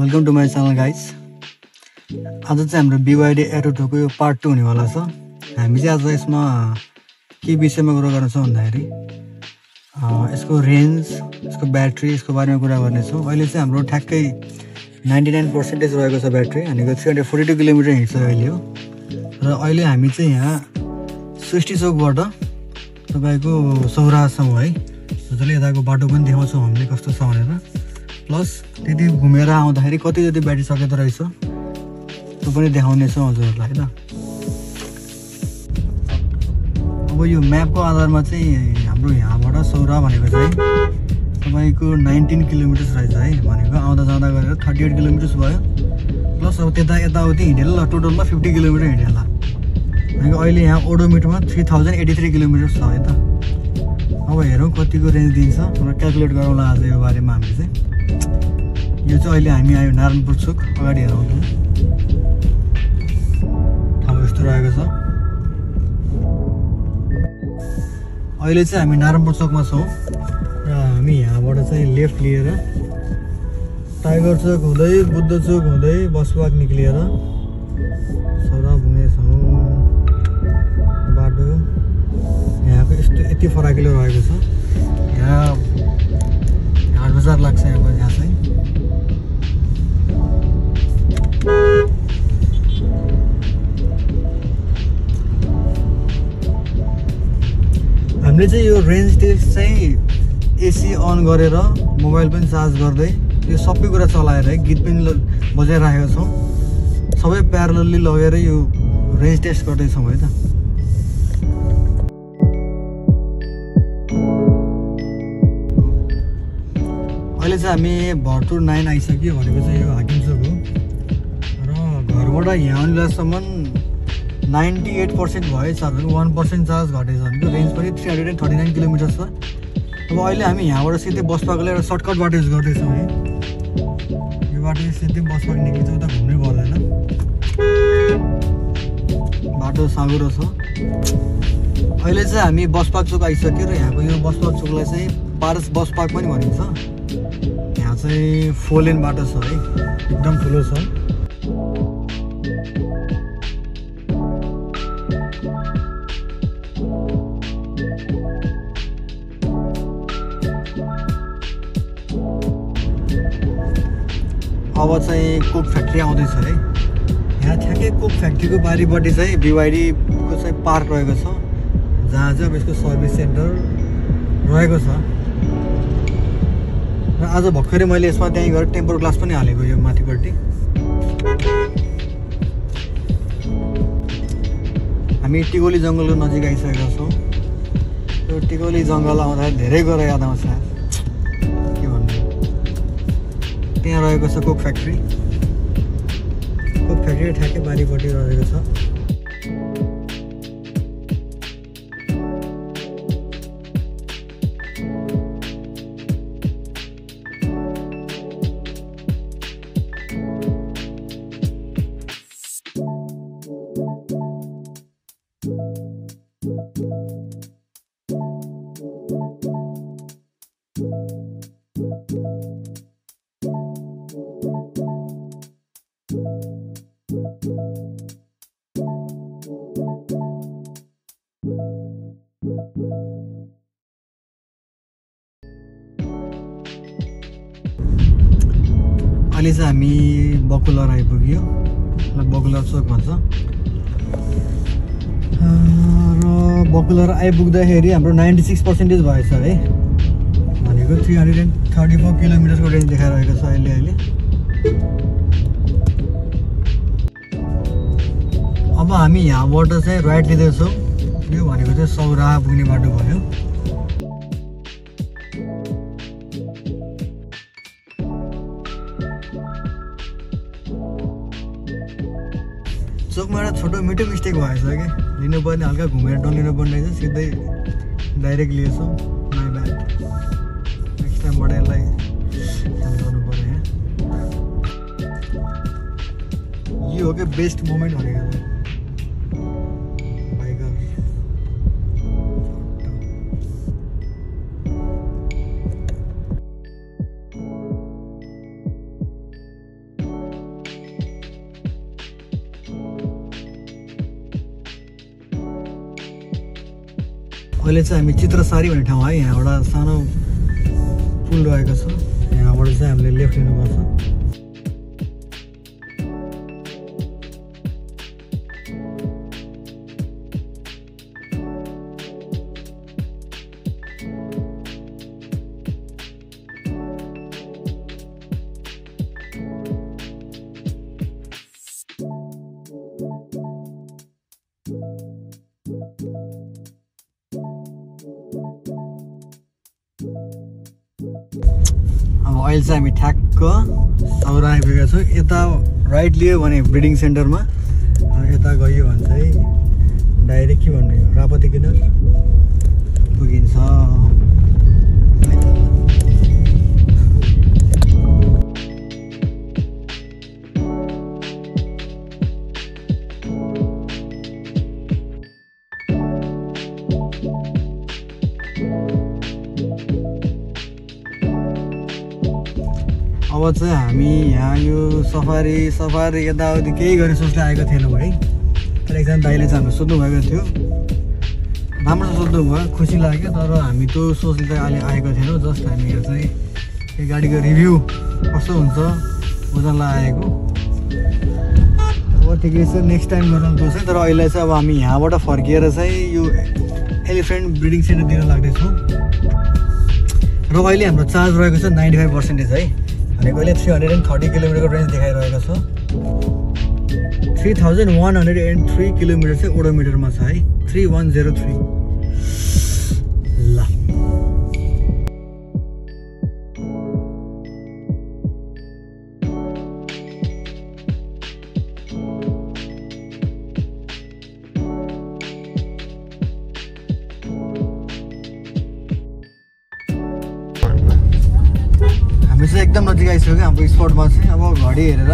Welcome to my channel guys. आज चाहिँ हाम्रो BYD Atto 2 को यो पार्ट 2 हुनेवाला छ। हामी चाहिँ आज यसमा के विषयमा कुरा गर्छौँ भन्दाखेरि यसको रेन्ज, यसको ब्याट्री, यसको बारेमा कुरा गर्नेछौँ। अहिले चाहिँ हाम्रो ठ्याक्कै 99% रहेको छ ब्याट्री, भनेको 342 किलोमिटर हिँड्छ अहिले हो। र अहिले हामी चाहिँ यहाँ सृष्टि चोकबाट तपाईँको सौरासम्म है, जसले यताको बाटो पनि देखाउँछौँ हामीले कस्तो छ भनेर, प्लस त्यति घुमेर आउँदाखेरि कति जति ब्याट्री सकेको रहेछ त्यो पनि देखाउनेछौँ हजुरहरूलाई होइन। अब यो म्यापको आधारमा चाहिँ हाम्रो यहाँबाट सौरा भनेको चाहिँ तपाईँको 19 किलोमिटर्स रहेछ है, भनेको आउँदा जाँदा गरेर 38 किलोमिटर्स भयो। प्लस अब यताउति हिँडेर टोटलमा 50 किलोमिटर हिँडेला, भनेको अहिले यहाँ ओडोमिटरमा 3083 किलोमिटर्स छ है त। अब हेरौँ कतिको रेन्ज दिन्छ र क्यालकुलेट गरौँला आज यो बारेमा हामीले चाहिँ। यो चाहिँ अहिले हामी आयो नारायणपुर चोक, अगाडि हेरौँ ठाउँ यस्तो रहेको छ। अहिले चाहिँ हामी नारायणपुर चोकमा छौँ र हामी यहाँबाट चाहिँ लेफ्ट लिएर टाइगर चोक हुँदै बुद्ध चोक हुँदै बसपाक निक्लिएर सौरा पुग्नेछौँ। बाटो यहाँको यस्तो यति फराकिलो रहेको छ। यहाँ हाट बजार लाग्छ यहाँ चाहिँ। हामीले चाहिँ यो रेन्ज टेस्ट चाहिँ एसी अन गरेर मोबाइल पनि चार्ज गर्दै यो सबै कुरा चलाएर है, गीत पनि बजाइराखेका छौँ। सबै प्यारलली लगेर यो रेन्ज टेस्ट गर्दैछौँ है त। अहिले चाहिँ हामी भरतपुर 9 आइसक्यो, भनेको चाहिँ यो हाकिम चोक हो। र घरबाट यहाँ आउनेलासम्म 98% भयो चार्ज, 1% चार्ज घटेछ भनेको रेन्ज पनि 339 किलोमिटर छ। अब अहिले हामी यहाँबाट सिधै बसपाको एउटा सर्टकट बाटो युज गर्दैछौँ है। यो बाटो सिधै बसपाक निक्लिन्छ, उता घुम्नै पर्दैन, बाटो साँगुरो छ। अहिले चाहिँ हामी बसपाक चोक आइसक्यो र यहाँको यो बसपाक चोकलाई चाहिँ पारस बसपाक पनि भनिन्छ। यहाँ चाहिँ 4 लेन बाटो छ है, एकदम ठुलो छ। अब चाहिँ कोक फ्याक्ट्री आउँदैछ है। यहाँ ठ्याक्कै कोक फ्याक्ट्रीको बारीपट्टि चाहिँ BYD को चाहिँ पार्क रहेको छ, जहाँ चाहिँ अब यसको सर्भिस सेन्टर रहेको छ। र आज भर्खरै मैले यसमा त्यहीँ गएर टेम्पर ग्लास पनि हालेको यो माथिपट्टि। हामी टिकोली जङ्गलको नजिक आइसकेका छौँ। यो टिकोली जङ्गल आउँदाखेरि धेरै गएर याद आउँछ, के भन्नु। त्यहाँ रहेको छ कोक फ्याक्ट्री। कोक फ्याक्ट्री ठ्याक्कै बारीपट्टि रहेको छ। अहिले चाहिँ हामी बकुलर आइपुग्यो, बकुलर चोक भन्छ। र बकुलर आइपुग्दाखेरि हाम्रो 96% भएछ है, भनेको 334 किलोमिटरको रेन्ज देखाइरहेको छ अहिले। अब हामी यहाँबाट चाहिँ राइट लिँदैछौँ। यो भनेको चाहिँ सौरा पुग्ने बाटो भयो। चोकमा एउटा छोटो मिठो मिस्टेक भएछ कि, लिनुपर्ने हल्का घुमेर डल्लिनु पर्ने रहेछ, सिधै डाइरेक्ट लिएछौँ। माई ब्याड, नेक्स्ट टाइमबाट यसलाई ख्याल गर्नु पर्यो। यो हो कि बेस्ट मोमेन्ट भनेको बाइकर। अहिले चाहिँ हामी चित्रसारी भन्ने ठाउँ है, यहाँबाट सानो पुल रहेको छ, यहाँबाट चाहिँ हामीले लेफ्ट लिनुपर्छ। अब अहिले चाहिँ हामी ठ्याक्क सौरा आइपुगेका छौँ। यता राइट लियो भने ब्रिडिङ सेन्टरमा, यता गयो भने चाहिँ डाइरेक्ट के भन्ने रापती किनार पुगिन्छ। अब चाहिँ हामी यहाँ यो सफारी यताउति केही गर्ने सोचले आएको थिएनौँ है, तर एकजना दाइले चाहिँ हामीलाई सोध्नु भएको थियो, राम्रो सोध्नु भयो, खुसी लाग्यो। तर हामी त्यो सोचले चाहिँ अहिले आएको थिएनौँ, जस्ट हामी यहाँ चाहिँ यो गाडीको रिभ्यू कस्तो हुन्छ बुझ्नलाई आएको। अब ठिकै छ, नेक्स्ट टाइम गर्न दोष है। तर अहिले चाहिँ अब हामी यहाँबाट फर्किएर चाहिँ यो एलिफेन्ट ब्रिडिङ सेन्टरतिर लाग्दैछौँ र अहिले हाम्रो चार्ज रहेको छ 95% है, भनेको अहिले 330 किलोमिटरको रेन्ज देखाइरहेको छ। 3103 किलोमिटर चाहिँ ओडोमिटरमा छ है, 3103 ल। हामी चाहिँ एकदम नजिक आइसक्यो हाम्रो स्पटमा चाहिँ। अब घडी हेरेर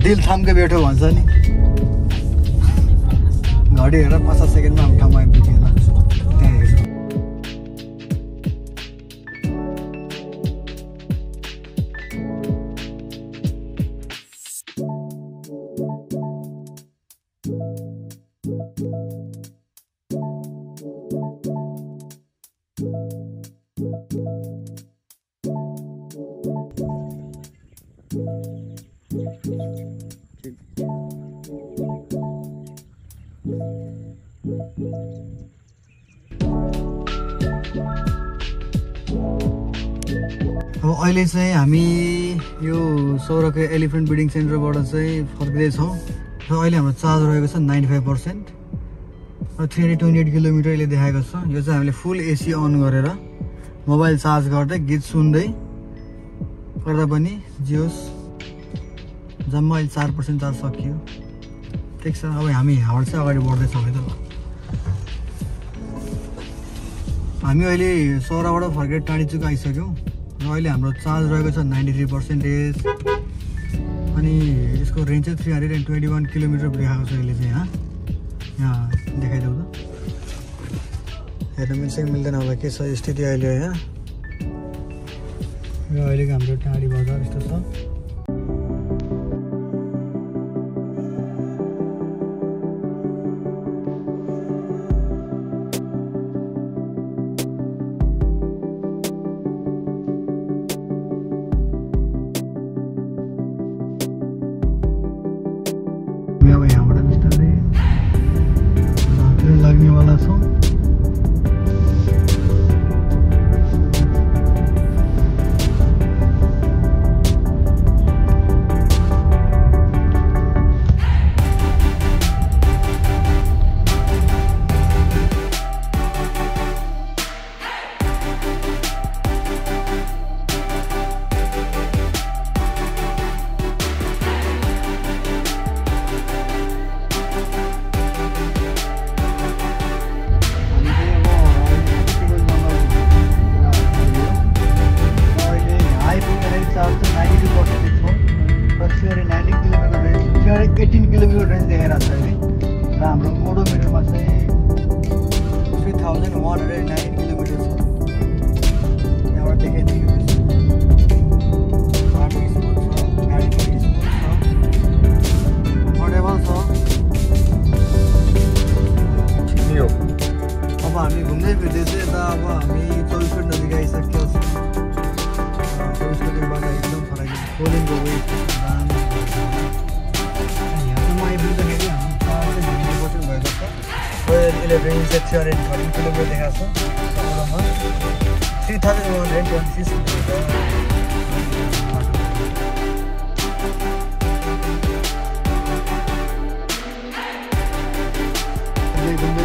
दिल थाम्के बैठो भन्छ नि, घडी हेरेर 50 सेकेन्डमा हाम्रो ठाउँमा आइपुग्यो होला। त्यहाँ हेर्नु अब अहिले चाहिँ हामी यो सौराको एलिफेन्ट ब्रिडिङ सेन्टरबाट चाहिँ फर्किँदैछौँ र अहिले हाम्रो चार्ज रहेको छ 95% र 328 किलोमिटर अहिले देखाएको छ। यो चाहिँ हामीले फुल एसी अन गरेर मोबाइल चार्ज गर्दै गीत सुन्दै गर्दा पनि जियोस्। जम्मा अहिले 4% चार्ज सकियो। ठिक छ, अब हामी यहाँबाट चाहिँ अगाडि बढ्दैछौँ है त। हामी अहिले सौराबाट फर्केर टाढीचुक आइसक्यौँ र अहिले हाम्रो चार्ज रहेको छ 93%। अनि यसको रेन्ज चाहिँ 321 किलोमिटर देखाएको छ अहिले चाहिँ। यहाँ देखाइदेऊ त, हेर्न मिल्छ कि मिल्दैन होला, के छ स्थिति अहिले यहाँ। र अहिलेको हाम्रो टाढी बजार यस्तो छ। अब यहाँबाट बिस्तारै लाग्नेवाला छौँ। फिर्दैछु यता अब हामी 24 फिट नजिक आइसकेको छौँ 24 फिटबाट एकदम फरक कोलिङको वे यहाँ चाहिँ म आइपुग्दाखेरि हाम्रो पावर चाहिँ भिडियो बटन भएको छ रोयल इलेक्ट्रिक 613 किलोमिटर देखाएको छ ओभरमा 3126 किलोमिटर एकदम